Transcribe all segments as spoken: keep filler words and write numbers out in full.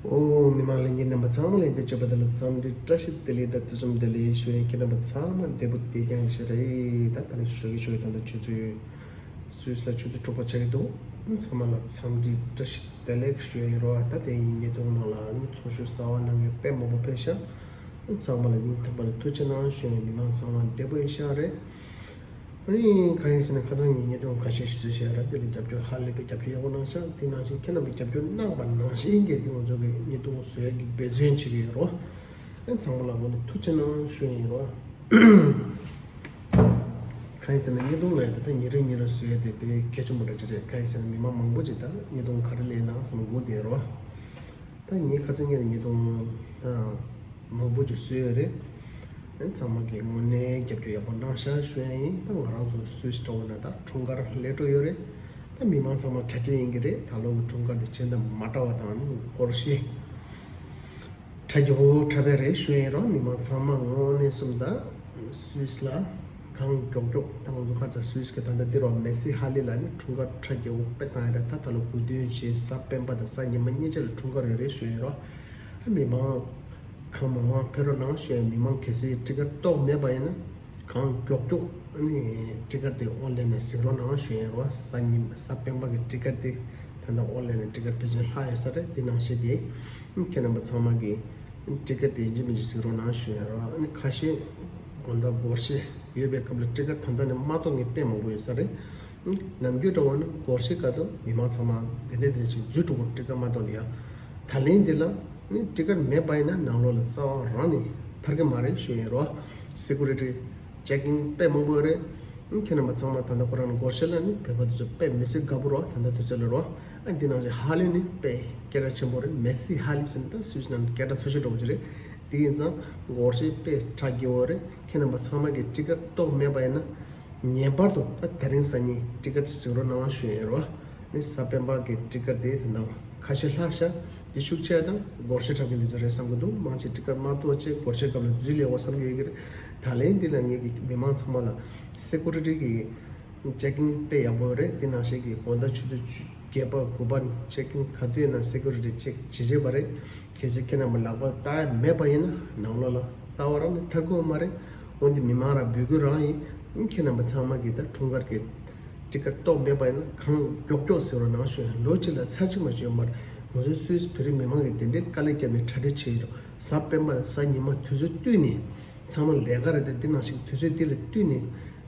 ཨོ། མི་མང་ལྷན་རྒྱས་རྣམ་པ་ཚང་མ་ལ་ཡིད་དུ་བྱེད་པ་དེ་ལ་འཚམས་འདྲི་བཀྲ་ཤིས་བདེ་ལེགས་དང་དུས་གསུམ་བདེ་ལེགས་ཞུ་ཡིན། ཁྱེད་རྣམ་པ་ཚང་མ་བདེ་པོ་བདེ་རྐྱང་ཞིག་རེད། ད་ད་ནི་ཞོགས་ཀྱི་ཞོགས་ཀྱི་ད་ལྟ་ཆུ་ཚོད་སུད་སི་ལ་ཆུ་ཚོད་དྲུག་པ་ཆགས་ཀྱི་འདུག་ཚང་མ་ལ་འཚམས་འདྲི་བཀྲ་ཤིས་བདེ་ལེགས་ཞུ་ཡིན་རོ། ད་དེ་ཡིན་ཉེ་དུང་ནང་ལ་ནི་ཚོགས་ཞུགས་གསར་བ་གནང་མཁན་དཔེ་མང་པོ་ཕེབས་ཤག་ཚང་མ་ལ་སྙིང་ཐག་པ་ནས་ཐུགས་རྗེ་གནང་ཞུ་ཡིན། མི་མང་ཚང་མ་བདེ་པོ་ཡིན་ཤག་རེད། ཨ་ནི་གང་ཡིན་ཟེར་ན་ཁ་སང་ངས་ཉེ་དུང་ཁ་ཤས་ཤིག་བཟོས་བཞག་ར། དེ་ལ་རྒྱབ་སྐྱོར་ཧ་ལས་པའི་རྒྱབ་སྐྱོར་ཡག་པོ་གནང་ཤག་དེ་ནང་བཞིན་ཁྱེད་རྣམ་པས་རྒྱབ་སྐྱོར་གནང་པ་ནང་བཞིན་གྱི་དེ་ང་ཚོ་གི་ཉེ་དུང་བཟོ་ཡག་གི་འབད་བརྩོན་བྱེད་ཀྱི་ཡོད་རོ། ཨ་ཚང་མ་ལ་ངོ་ནས་ཐུགས་རྗེ་གནང་ཞུ་ཡིན་རོ། གང་ཡིན་ཟེར་ན་ཉེ་དུང་ལ་ཡང་ད་ལྟ་ཉིན་རེ་ཉིན་རེ་བཟོ་ཡག་དེ་དཔེ་གལ་ཆེན་པོ་འདྲ་ཅིག་རེད། གང་ཡིན་ཟེར་ན་མི་མང་མང་པོ་ཅིག་ད་ཉེ་དུང་ག་རེ་ལས་ན་བསམ་སྒུག་བསྡད་རོ། ད་ངས་ཁ་སང་ཉིན་ཉེ་དུང་ད་མང་པོ་ཅིག་བཟོས་ཡོད་རེད། ཚང་མ་གིས་དངོས་གནས་རྒྱབ་སྐྱོར་ཡག་པོ་གནང་ཤག་ཞུ་ཡ་ཡིན། ད་ང་རང་ཚོ་སུད་སི་འགྲོ་བ་ན་ད་འཁྲུངས་སྐར་སླེབས་འགྲོ་ཡོད་རེད། ད་མི་མང་ཚང་མ་གྲ་སྒྲིག་ཡིན་གྱི་རེད། ད་ལོ་གི་འཁྲུངས་སྐར་དེ་གཞན་དང་མ་འདྲ་བ་དང་ནི་སྒོར་གཞས་གྲ་རྒྱས་པོ་འཁྲབ་པ་རེད་ཞུ་ཡ་ཡིན་རོ། མི་མང་ཚང་མ་དངོས་གནས་གསུམ་ད་སུད་སི་ལ་གང་མགྱོགས་མགྱོགས་ད་ང་ཚོ་ཁ་ཚ་སུད་སི་གི་ད་ལྟ་འདིར་བ་མེ་སི་ཧ་ལི་ལ་ནི་འཁྲུངས་སྐར་གྲ་རྒྱས་པོ་དཔེ་བཏང་ཡ་རེད། ད་ད་ལོ་དགུ་སྟོན་བྱས་གཟའ་སྤེན་པ་དང་གཟའ་ཉི་མ་གཉིས་ཆ་ལ་འཁྲུངས་སྐར་ཡོད་རེད་ཞུ་ཡ་ཡིན་རོ། ཨ་མི་མང་གང་མང་མང་ཕེབས་རོགས་གནང་ཞུ་ཡ་ཡིན། མི་མང་གལ་སྲིད་ཊི་ཀེཊ་ཏོག་མེད་པ་ཡིན་ན་གང་མགྱོགས་མགྱོགས་ཨ་ནི་ཊི་ཀེཊ་དེ་ཨོན་ལན་ནས་གཟིགས་རོགས་གནང་ཞུ་ཡ་ཡིན་རོ། གཟའ་ཉི་མ་གཟའ་སྤེན་པ་གི་ཊི་ཀེཊ་དེ་ད་ལྟ་ཨོན་ལན་ནས་ཊི་ཀེཊ་ཕལ་ཆེར་ལྷག་ཡོད་ས་རེད། དེ་ནང་བཞིན་གྱི་ཁྱེད་རྣམ་པ་ཚང་མ་གིས་ཊི་ཀེཊ་དེ་ཡིན་གཅིག་མིན་གཅིག་གཟིགས་རོགས་གནང་ཞུ་ཡ་རོ། ཨ་ནི་ཁ་ཤས་དགོང་དག་སྒོར་གཞས་ཡོད་པའི་སྐབས་ལ་ཊི་ཀེཊ་ད་ལྟ་ནས་མ་གཏོང་མཁན་དཔེ་མང་པོ་ཡོད་ས་རེད། ནམ་རྒྱུན་འདྲ་བོ་ནི་སྒོར་གཞས་ག་དུས་མི་མང་ཚང་མ་དེ་འདྲ་དེ་འདྲ་ཞིག་འཛུལ་འགྲོ་གི་ཊི་ཀེཊ་མ་གཏོང་ནི་ཡ། ད་ལན་འདི་ལ་ནི་ཊི་ཀེཊ་མེད་པ་ཡིན་ན་ནང་ལོགས་ལ་རྩ་བ་རང་ནས་ཐར་གི་མ་རེད་ཞུ་ཡ་རོ། སི་ཀུ་རི་ཊི་ཅེག་གིང་དཔེ་མང་པོ་ཡོད་རེད། ཁྱེད་རྣམ་པ་ཚང་མ་ད་ལྟ་ཁོ་རང་ནི་སྒོར་གཞས་ལ་ནི་བོད་པ་དེ་ཚོ་དཔེ་མི་སྲིད་དགའ་པོ་རོ། ད་ལྟ་དུས་ཚོད་ལ་རོ། ཨ་འདི་ནང་བཞིན་ཧ་ལི་ནི་དཔེ་སྐད་གྲགས་ཆེན་པོ་རེད། མེ་སི་ཧ་ལི་ཟེར་ན་ད་སུད་སི་ནང་སྐད་གྲགས་ཆེ་ཤོས་འདྲ་བོ་ཅིག་རེད། དེ་ཡིན་ཙང་སྒོར་གཞས་དཔེ་གྲ་རྒྱས་པོ་རེད། ཁྱེད་རྣམ་པ་ཚང་མ་གིས་ཊི་ཀེཊ་ཏོག་མེད་པ་ཡིན་ན། ངེས་པར་དུ་ད་དེ་རིང་སང་ཉིན་ཊི་ཀེཊ་གཟིགས་རོགས་གནང་ཞུ་ཡ་ཡིན་རོ། ནི་གཟའ་སྤེན་པ་གི་ཊི་ཀེཊ་དེ་དེ་འདྲ་ཁ་ཤས་ལྷག་ཤག་དེ་ཤུགས་ཆེ་དང་སྒོར་གཞས་འཁྲབ་མཁན་དེ་ཚོ་རེད་བསམ་གི་འདུག་མང་ཆེ་ཊི་ཀེཊ་མ་གཏོང་བྱས་སྒོར་གཞས་སྐབས་ལ་འཛུལ་ལེ་འོ་བསམ་གི་ཡོད་ཀྱི་རེད། ད་ལན་འདི་ལ་ངེད་ཀྱི་མི་མང་ཚང་མ་ལ་སི་ཀུ་རི་ཊི་གི་ཅེག་གིང་དཔེ་ཡག་པོ་རེད། དེ་ནང་བཞིན་གྱི་དགོང་དག་ཆུ་ཚོད་བརྒྱད་པ་དགུ་པ་ཅེག་གིང་ག་དུས་ཡིན་ན་སི་ཀུ་རི་ཊི་ཅེག་བྱེད་བྱེད་པ་རེད། གལ་སྲིད་ཁྱེད་རྣམ་པ་ལག་པ་བལྟ་ཡ་མེད་པ་ཡིན་ན་ནང་ལོགས་ལ་རྩ་བ་རང་ནས་ཐར་གི་ཡོད་མ་རེད། འོན་ཏེ་མི་མང་ར་འབོད་སྐུལ་རང་ཡིན། ཁྱེད་རྣམ་པ་ཚང་མ་གིས་ད་འཁྲུངས་སྐར་གྱི་ཊི་ཀེཊ་ཏོག་མེད་པ་ཡིན་ན་གང་མགྱོགས་མགྱོགས་གཟིགས་རོགས་གནང་ཞུ་ཡ། ལོ་གཅིག་ལ་ཚར་གཅིག་མ་གཏོགས་ཡོད་མ་རེད། ང་ཚོའི་སུད་སི་བོད་རིགས་མི་མང་གིས་དེ་འདྲའི་དཀའ་ལས་བརྒྱབ་ནས་གྲ་སྒྲིག་བྱས་ཡོད། གཟའ་སྤེན་པ་གཟའ་ཉི་མ་དུས་ཚོད་བསྟུན་ནས་ཚང་མ་ལས་ཀ་རེད་དེ། དེ་ནང་བཞིན་དུས་ཚོད་འདི་ལ་བསྟུན་ནས་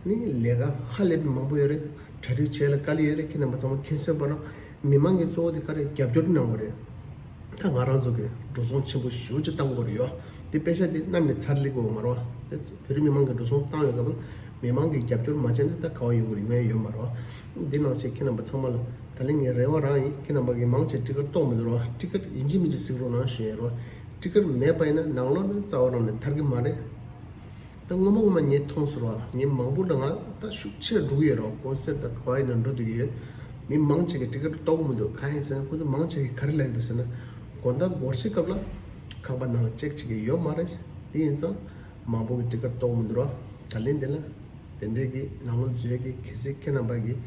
ནི་ལས་ཀ་ཧ་ལས་པའི་མང་པོ་ཡོད་རེད། གྲ་སྒྲིག་བྱས་ལ་དཀའ་ལས་ཡོད་རེད། ཁྱེད་རྣམ་པ་ཚང་མ་མཁྱེན་གསལ་པ་རང་། མི་མང་གི་གཙོ་བོ་དེ་ག་རེ་རྒྱབ་སྐྱོར་གནང་བ་རེད། ད་ང་རང་ཚོ་གི་འགྲོ་སོང་ཆེན་པོ་ཞེ་པོ་ཅིག་བཏང་དགོས་རེད་ཡོད། དེ་པེ་ཤ་དེ་གནམ་ནས་ཚར་སླེབས་དགོས་མ་རེད་བ། དེ་བོད་རིགས་མི་མང་གི་འགྲོ་སོང་བཏང་ཡོད་སྐབས་ལ་མི་མང་གི་རྒྱབ་སྐྱོར་མ་བྱས་ན་ད་ག་བ་ཡོང་གི་རེད། ཡོང་ཡ་ཡོད་མ་རེད་བ། འདི་ནང་བཞིན་ཁྱེད་རྣམ་པ་ཚང་མ་ལ་ད་ལན་ངའི་རེ་བ་རང་ཡིན། ཁྱེད་རྣམ་པ་གིས་མང་ཆེ་ཊི་ཀེཊ་གཏོང་མི་འདུག་རེད་བ། ཊི་ཀེཊ་ཡིན་གཅིག་མིན་གཅིག་གཟིགས་རོགས་གནང་ཞུ་ཡ་རེད་བ། ཊི་ཀེཊ་མེད་པ་ཡིན་ན་ནང་ལོགས་ནས་རྩ་བ་རང་ནས་ཐར་གི་མ་རེད། ད་སྔོན་མ་སྔོན་མ་ངས་མཐོང་སོང་ར། ངས་མང་པོ་ལ་ང་ད་ཤུགས་ཆེ་འགྲོ་གི་ཡོད་ར། ཀོན་སར་ཊི་དང་ག་བ་ཡིན་ན་འགྲོ་འདོད་ཀྱི་ཡོད། མི་མང་ཆེ་གིས་ཊི་ཀེཊ་གཏོང་གི་མི་འདུག་གང་ཡིན་ཟེར་ན་ཁོ་ཚོ་མང་ཆེ་གིས་ག་རེ་ལབ་ཀྱི་འདུག་ཟེར་ན། དགོང་དག་སྒོར་གཞས་སྐབས་ལ་ཁང་པ་ནང་ལ་ཅེག་བྱེད་ཀྱི་ཡོད་མ་རེད། དེ་ཡིན་ཙང་མང་པོ་གིས་ཊི་ཀེཊ་གཏོང་གི་མི་འདུག་ར། ད་ལན་དེ་ལ་དེ་འདྲས་ཀྱི་ནང་ལོགས་འཛུལ་ཡས་ཀྱི་གལ་སྲིད་ཁྱེད་རྣམ་པ་གིས་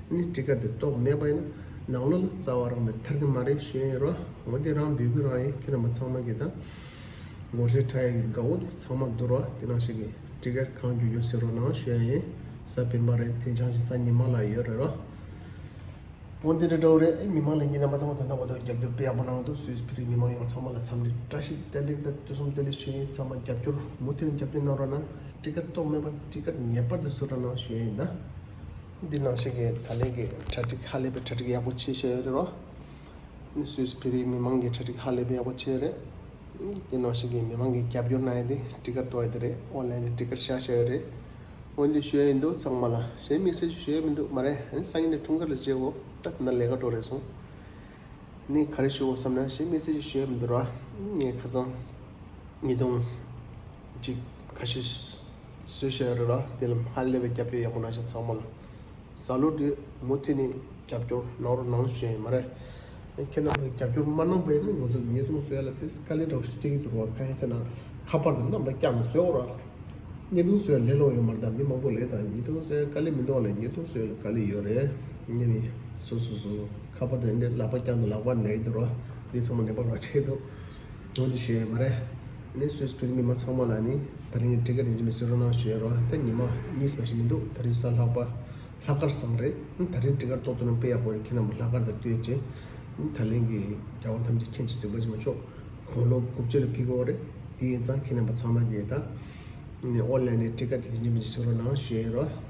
ནི་ཊི་ཀེཊ་དེ་གཏོང་མེད་པ་ཡིན་ན་ནང་ལོགས་ལ་རྩ་བ་རང་ནས་ཐར་གི་མ་རེད་ཞུ་ཡ་ཡིན་ར། འོ་དེ་རང་འབོད་སྐུལ་རང་ཡིན། ཁྱེད་རྣམ་པ་ཚང་མ་གིས་ད། སྒོར་གཞས་འཁྲབ་ཡག་གི་དགའ་བོ་ཚང་མ་འདུག་ར། དེ་ནང་བཞིན་གྱི་ཊི་ཀེཊ་གང་མགྱོགས་མགྱོགས་གཟིགས་རོགས་གནང་ཞུ་ཡ་ཡིན། གཟའ་སྤེན་པ་རེད། དེ་བྱང་ཞིག་གཟའ་ཉི་མ་ལ་ཡོད་རེད་ར། འོ་འདི་འདྲ་འདྲ་བོ་རེད། ཨེ་མི་མང་ལྷན་རྒྱས་རྣམ་པ་ཚང་མ་ད་ལྟ་བར་དུ་རྒྱབ་སྐྱོར་དཔེ་ཡག་པོ་གནང་འདུག་སུད་སི་བོད་རིགས་མི་མང་ཡོངས་ཚང་མ་ལ་འཚམས་འདྲི་བཀྲ་ཤིས་བདེ་ལེགས་དང་དུས་གསུམ་བདེ་ལེགས་ཞུ་ཡ་ཡིན། ཚང་མ་རྒྱབ་སྐྱོར་མུ་མཐུད་ནས་རྒྱབ་སྐྱོར་གནང་རོགས་གནང་། ཊི་ཀེཊ་ཏོག་མེད་པ་ཊི་ཀེཊ་ངེས་པར་དུ་གཟིགས་རོགས་གནང་ཞུ་ཡ་ཡིན་ད། འདི་ནང་བཞིན་གྱི་ད་ལན་གྱི་གྲ་སྒྲིག་ཧ་ལས་པའི་གྲ་སྒྲིག་ཡག་པོ་བྱེད་བཞག་ཡོད་རེད་རོ། སུད་སི་བོད་རིགས་མི་མང་གི་གྲ་སྒྲིག་ཧ་ལས་པའི་ཡག་པོ་བྱས་རེད། དེ་ནང་བཞིན་གྱི་མི་མང་གི་རྒྱབ་སྐྱོར་གནང་ཡ་དེ་ཊི་ཀེཊ་གཏོང་ཡ་དེ་རེད། ཨོན་ལན་ནས་ཊི་ཀེཊ་བཞག་བཞག་ཡོད་རེད། འོན་ཏེ་ཞུ་ཡ་ཡིན་འདུག་ཚང་མ་ལ་གཞན་དམིགས་བསལ་ཞུ་ཡ་མི་འདུག་མ་རེད། ཨ་ནི་སང་ཉིན་ནས་འཁྲུངས་སྐར་ལ་བརྗེ་འོ། ད་དེ་ན་ལས་ཀ་འགྲོ་རེད་སོང་། ནི་ག་རེ་ཞུ་འོ་བསམ་ན་གཞན་དམིགས་བསལ་ཞུ་ཡ་མི་འདུག་ར། ངས་ཁ་སང་ཉིས་སྟོང་གཅིག་ཁ་ཤས་བཟོས་བཞག་ཡོད་རེད་ར། དེ་ལ་ཧ་ལས་པའི་རྒྱབ་སྐྱོར་ཡག་པོ་གནང་ཤག་ཚང་མ་ལ། ཟ་ལུ་དུས་མུ་མཐུད་ནས་རྒྱབ་སྐྱོར་གནང་རོགས་གནང་ཞུ་ཡ་ཡིན་མ་རེད། ཁྱེད་རྣམ་པས་རྒྱབ་སྐྱོར་མ་གནང་པ་ཡིན་ན་ང་ཚོ་ཉིས་སྟོང་བཟོ་ཡ་ལ་དེ་དཀའ་ལས་འདྲ་བོ་ཞིག་འཕྲད་ཀྱི་འདུག་ར། གང་ཡིན་ཟེར་ན་ཁ་པར་དེ་གནམ་ལ་བཀྱགས་ནས་བཟོས་འོ་ར། ཉིས་སྟོང་བཟོ་ཡ་ལས་སླ་པོ་ཡོད་མ་རེད། ད་མི་མང་པོ་ལས་ད་ཉིས་སྟོང་བཟོ་ཡ་དཀའ་ལས་མི་འདུག་ལ་ཉིས་སྟོང་བཟོ་ཡ་ལ་དཀའ་ལས་ཡོད་རེད། ཉེ་མི་སོ་སོ་སོ་ཁ་པར་དེ་འདྲ་ལག་པ་བཀྱགས་ནས་ལག་པ་ན་གི་འདུག་ར། འདི་ཚང་མ་ནད་པ་རོགས་བྱེད་འདུག་འོ་འདི་ཞུ་ཡས་མ་རེད། ནི་སུད་སི་ཕི་རི་མི་མང་ཚང་མ་ལ་ནི་ད་རིང་གི་ཊི་ཀེ་ཊི་ཡིན་གཅིག་མིན་གཅིག་གསོལ་རས་གནང་ཞུ་ཡས་རོགས། ད་ཉི་མ་གཉིས་མ་ཞིག་མི་འདུག་ད་རིང་གཟའ་ལྷག་པ་ལྷག་དཀར་བཟང་རེད། ད་རིང་ཊི་ཀེ་ཊི་ཏོག་ཏོ་ནང་དཔེ་ཡག་པོ་རེད། ཁྱེད་རྣམ་པ་ལྷག་དཀར་དང་བསྟུན་བྱས་ད་ལན་གྱི་རྒྱལ་བ་ཐམས་ཅད་མཁྱེན་ཅིང་གཟིགས་པ་ཅིག་མ་ཆོག་དགུང་ལོ་དགུ་བཅུ་ལ་ཕེབས་ཀྱི་ཡོད་རེད། དེ་ཡིན་ཙང་ཁྱེད་རྣམ་པ་ཚང་མ་གིས་ད་ནི་ཨོན་ལན་ནས་ཊི་ཀེ་ཊི་ཡིན་གཅིག་མིན་གཅིག་གསོལ་རས་གནང་ཞུ་ཡས་རོགས།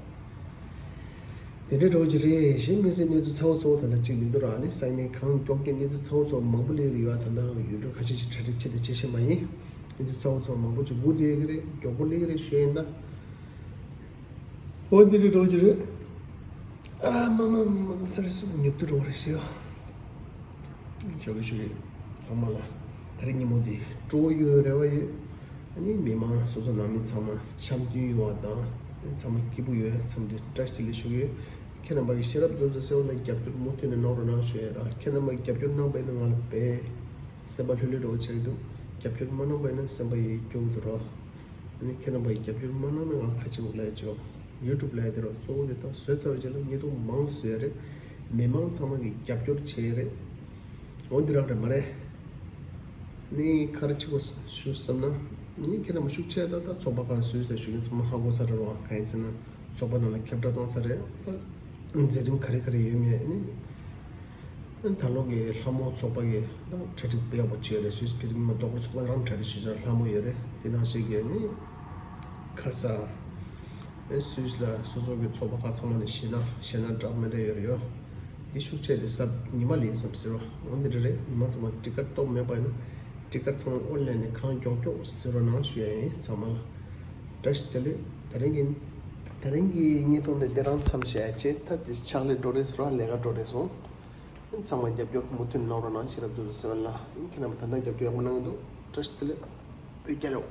དེ་འདྲའི་འགྲོ་གི་རེད། གཞན་དམིགས་བསལ་གནས་ཚུལ་ཚ་བོ་ཚ་བོ་ད་ལྟ་གཅིག་མི་འདུག་ར། ནི་ས་གནས་གང་མགྱོགས་ཀྱི་གནས་ཚུལ་ཚ་བོ་ཚ་བོ་མང་པོ་སླེབས་ཀྱི་ཡོད། ད་ལྟ་ཡུལ་གྲུ་ཁ་ཤས་ཤིག་གྲ་སྒྲིག་བྱེད་དང་བྱེད་བཞིན་པ་ཡིན། གནས་ཚུལ་ཚ་བོ་ཚ་བོ་མང་པོ་ཅིག་སྒུག་བསྡད་ཀྱི་རེད། མགྱོགས་པོ་སླེབས་ཀྱི་རེད་ཞུ་ཡིན་ད། འོ་འདི་རེད་འགྲོ་གི་རེད། ཨ་མ་མ་མ་ཚར་སུ་ཉོབ་ཏུ་འགྲོ་རེད་ཞུ། ཞོགས་ཀྱི་ཞུ་གི་ཚང་མ་ལ་ད་རེས་ཉིན་མོ་འདི་སྤྲོ་བོ་ཡོད་རེ་བ་ཡོད། ཨ་ནི་མི་མང་སོ་སོ་ནང་མི་ཚང་མ་འཆམ་མཐུན་ཡོང་བ་དང་ཚང་མ་སྐྱིད་པོ་ཡོད་ཚང་མ་འདི་བཀྲ་ཤིས་བདེ་ལེགས་ཞུ་གི་ཡོད། ཁྱེད་རྣམ་པ་གི་ཤེས་རབ་རྫོགས་ཚེ་གསལ་བ་ལ་རྒྱབ་སྐྱོར་མུ་མཐུད་ནས་གནང་རོགས་གནང་ཞུ་ཡས་ར། ཁྱེད་རྣམ་པ་རྒྱབ་སྐྱོར་གནང་པ་ཡིན་ན་ང་ལ་དཔེ་སེམས་པ་ལྷོད་ལྷོད་འདྲ་བོ་ཆགས་ཀྱི་འདུག་རྒྱབ་སྐྱོར་མ་གནང་པ་ཡིན་ན་སེམས་པ་ཡི་སྐྱོ་གི་འདུག་རོ། ཨ་ནི་ཁྱེད་རྣམ་པ་ཡི་རྒྱབ་སྐྱོར་མ་གནང་ན་ང་ཁ་ཆེ་མོ་ལས་ཆོག་ཡུ་ཊུབ་ལས་དེ་རོ་གཙོ་བོ་དེ་དག་བཟོས་ཚར་བའི་རྗེས་ལ་བརྙན་ཐུང་མང་བཟོས་རེད། མི་མང་ཚང་མ་གི་རྒྱབ་སྐྱོར་བྱས་རེད། འོ་འདི་རང་རེད་མ་རེད། ནི་ཁ་ར་ཆེ་བོ་ཞུ་བསམ་ན། ནི་ཁྱེད་རྣམ་པ་ཤུགས་ཆེ་ད་ད་ཚོགས་པ་གང་སུས་ད་ཞུ་མཁན་ཚང་མ་ཧ་གོ་ཚར་རེད་བ། གང་ཡིན་ཟེར་ན་ཚོགས་པ་ནང་ལ་ཁྱབ་བསྒྲགས་བཏང་ཚར་རེད། མཛད་རིམ་ག་རེ་ག་རེ་ཡོད་མེད་ནི། ད་ལོ་གི་ལྷ་མོ་ཚོགས་པ་གི་ད་གྲ་སྒྲིག་དཔེ་ཡག་པོ་བྱས་རེད། སུད་སི་ཕི་རི་མི་མང་ལྡོག་ཕྱོགས་པ་རང་གྲ་སྒྲིག་བྱས་ཚར། ལྷ་མོ་ཡོད་རེད། དེ་ནང་བཞིན་གྱི་ནི་ཁ་ས་ཨེ་སུད་སི་ལ་སོ་སོ་གི་ཚོགས་པ་ཁག་ཚང་མ་ནས་ཤེས་ན་ཤེས་ན་འདྲ་མི་འདྲ་ཡོད་རེད་ཡོ། འདི་ཤུགས་ཆེ་རེད་ཟབ་ཉི་མ་ལས་ཟབ་ཟེར་བ་འོ་འདི་འདྲ་རེད། ཉི་མ་ཚང་མ་ཊི་ཀེ་ཊི་ཏོག་མེད་པ་ཡིན་ན་ཊི་ཀེ་ཊི་ཚང་མ་ཨོན་ལན་ནས་གང་མགྱོགས་མགྱོགས་ཟེར་རོགས་གནང་ཞུ་ཡ་ཡིན་ཚང་མ་ལ། བཀྲ་ཤིས་བདེ་ལེགས། ད་རིང་གི་ད་རིང་གི་བརྙན་ཐུང་འདི་འདི་རང་མཚམས་བཞག་ཡ་བྱས། ད་འདི་ཕྱག་ལས་འགྲོ་རེད་ཟེར་བ་ལས་ཀ་འགྲོ་རེད་སོང་། ཚང་མ་རྒྱབ་སྐྱོར་མུ་མཐུད་གནང་རོགས་གནང་། ཤེས་རབ་རྫོགས་ཚེ་གསལ་བ་ལ་ཁྱེད་རྣམ་པ་ད་ལྟ་རྒྱབ་སྐྱོར་ཡག་པོ་གནང་གི་འདུག་བཀྲ་ཤིས་བདེ་ལེགས། བོད་རྒྱལ་ལོ།